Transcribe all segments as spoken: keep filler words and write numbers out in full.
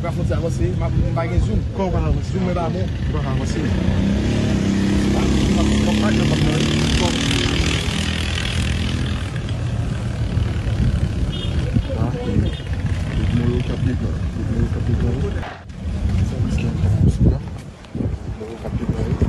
Pa fon ti avanse, m ap, m pa gen zoom. Kò w pa avanse. Zoom mwen pa bon. Ou pa ka avanse. M ap, m ap, m ap, m ap nan wi. Kò. Ah, e, e, mwen yo k ap devan. E, mwen yo k ap devan. Sèvis lan k ap sou la. Mwen yo k ap devan.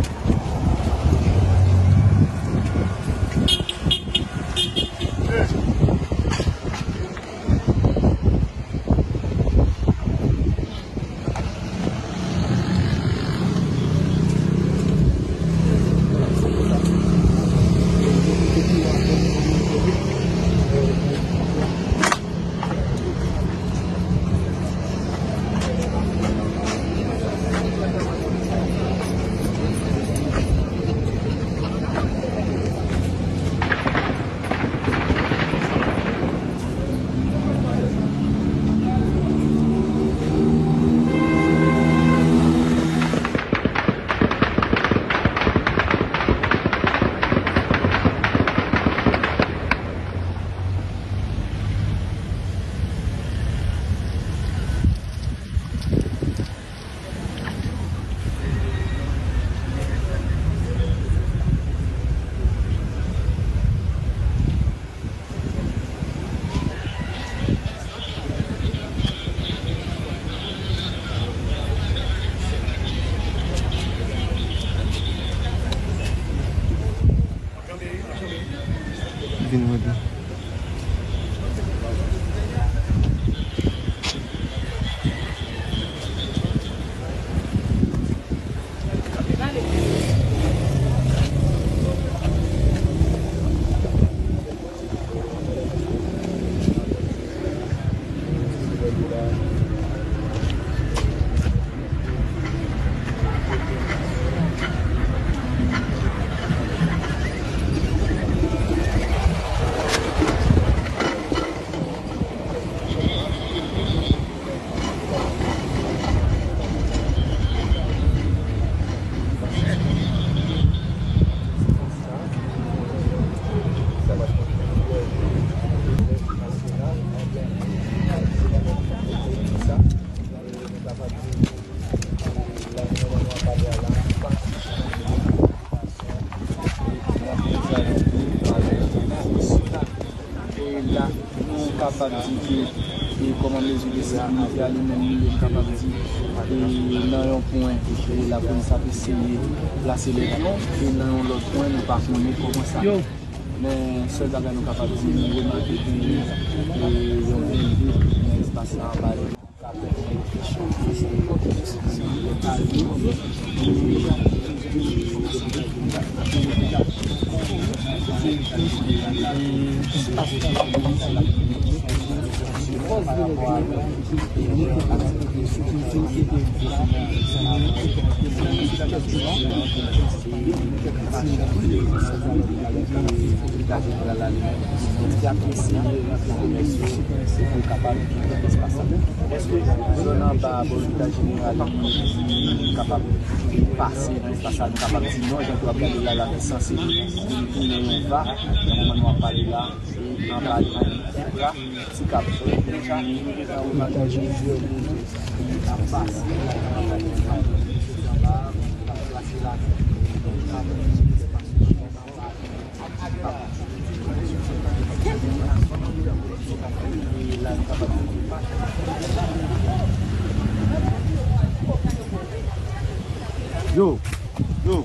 Vin wè byen. E la, nou kapab di ke, e, kòman mezi de sekirite a li menm li, nou kapab di, e, nan yon pwen, e, lapolis ap eseye plase lè pyon, e nan yon lòt pwen, nou pa konnen kòman sa. Men, sèl bagay nou kapab di, nou remake genyen, e, yon blende nan espas la anba li. Ki ap eseye rantre komès yo pou kapab kite espas la. Paske zòn anba a bò lopital jeneral li kapab pase nan espas la, nou kapab di non, jan ke w ap gade la, la ki sanse vin tounen yon va, nan moman nou ap pale la, e anba li, ti kap. Yo, yo.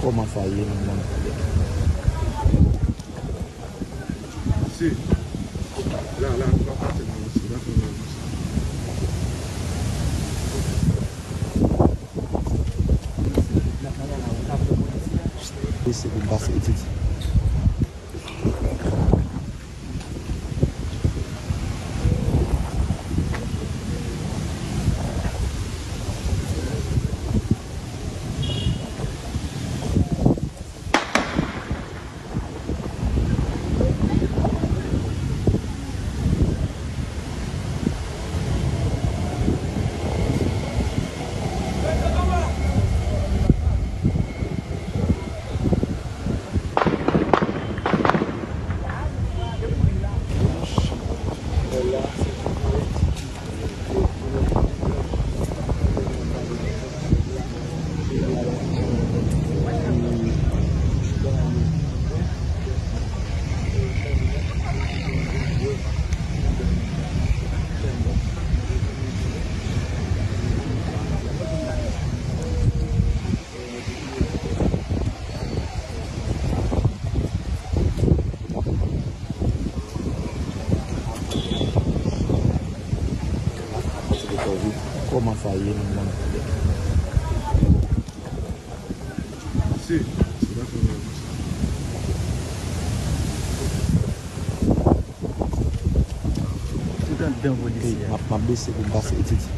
Kòman sa ye, nou menm? Se la, la, nou pa pase nan lise, la, nou nan lise. Lise pou m pase etidye. Kòman sa ye, nou menm? Se, se pa pou mwen. Tout andan polisye a. M ap, m ap bese pou m pase etidye.